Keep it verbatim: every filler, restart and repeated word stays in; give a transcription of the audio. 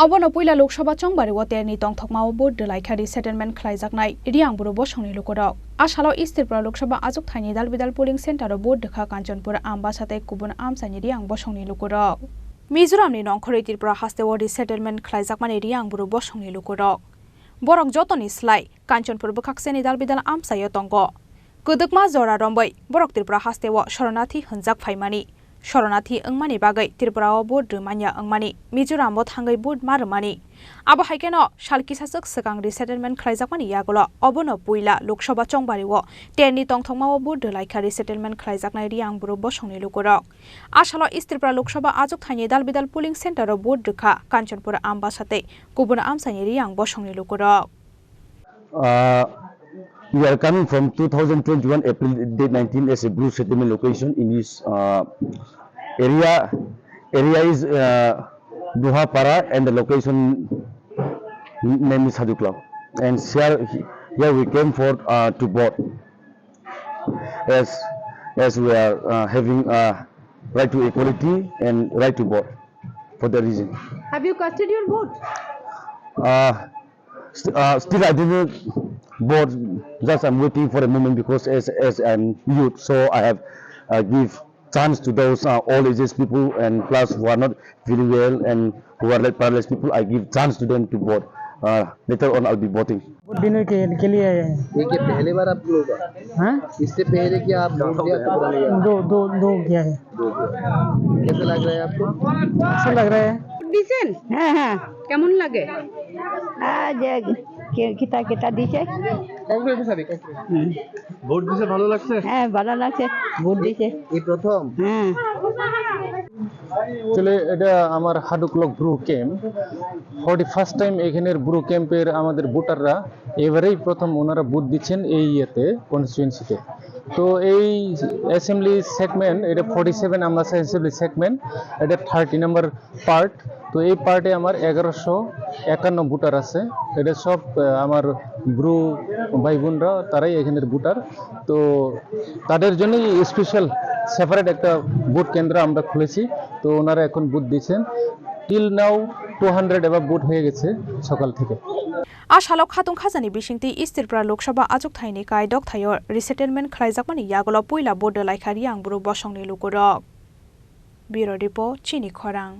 Obono puila Lok Sabha chongbari o terni tongthokma o vote rwlaikha resettlement khlaijaknai Riang Bru bosongni lukurok. A salo East Tripura Lok Sabha achuk thaini dal bidal polling center o vote rwkha Kanchanpur Ambasa tei kubun amchaini Riang bosongni lukurok. Mizoramni nongkhorwi Tripura hasteo resettlement khlaijakmani Riang Bru bosongni lukurok. Borok jotoni slai Kanchanpur bwkhakseni dal bidal amchaio tongo. Kwdwkma jora romwi borok Tripura hasteo shoronathi hwnjak phaimani. Shoronathi wngmani bagwi Tripura o vote rwmanya wngmani Mizoram o thangwi vote ma rwmani. Abo hai kheno sal kisaswk swkang resettlement khlaijakmani yagulo obono puila Lok Sabha chongbari o terni tongthokma o vote rwlaikha resettlement khlaijaknai Riang Bru bosongni lukurok. A salo East Tripura Lok Sabha achuk thaini dal bidal polling center o vote rwkha Kanchanpur Ambasa tei kubun amchaini Riang bosongni lukurok. Uh, we are coming from two thousand twenty-one April date nineteen as a Bru settlement location in this, uh, area. Area is, uh, Duhapara and the location name is Haduklao. And here, here we came for, uh, to vote. As, as we are, uh, having, uh, right to equality and right to vote for that reason. Have you casted your vote? Uh, st-, uh, still I didn't vote. Just I'm waiting for a moment because as, as I'm youth, so I have, uh, give chance to those, uh, old ages people and plus who are not very well and who are like paralyzed people. I give chance to them to vote. Uh, later on, I'll be voting. Vote देने के, के लिए आए हैं। ये क्या पहली बार आप लोग का? हाँ? इससे पहले क्या आप वोट दिया था पुराने बार? दो, दो, दो गया है। दो गया। कैसा लग रहा है आपको? अच्छा लग रहा है। ভোট দিছেন? হ্যাঁ, হ্যাঁ। কেমন লাগে? আজ কি-, কিতা কিতা দিছে? হুম। ভোট দিছে, ভালো লাগছে? হ্যাঁ, ভালো লাগছে। ভোট দিছে। এই প্রথম? হ্যাঁ। আসলে এটা আমার হাডুকলক Bru camp. For the first time এখানের ব্রু ক্যাম্পের আমাদের ভোটাররা এবারেই প্রথম ওনারা ভোট দিচ্ছেন এই ইয়েতে, কনস্টিটুয়েন্সিতে। তো এই অ্যাসেম্বলি সেগমেন্ট, এটা ফর্টি সেভেন আমলাসা অ্যাসেম্বলি সেগমেন্ট, এটা থার্টি নাম্বার পার্ট। তো এই পার্টে আমার এগারোশো একান্ন ভোটার আছে। এটা সব, আহ, আমার ব্রু ভাই বোনরা, তারাই এখানের ভোটার। তো তাদের জন্যই স্পেশাল সেপারেট একটা ভোট কেন্দ্র আমরা খুলেছি। তো ওনারা এখন ভোট দিচ্ছেন। টিল নাও টু হান্ড্রেড এবার ভোট হয়ে গেছে সকাল থেকে। A salo khatung khajani bisingtwi East Tripura Lok Sabha achuk thaini kai dokthaio resettlement khlaijakmani yagulo puila vote rwlaikha Riang Bru bosongni lukurok. Bureau Report, Chini Khorang.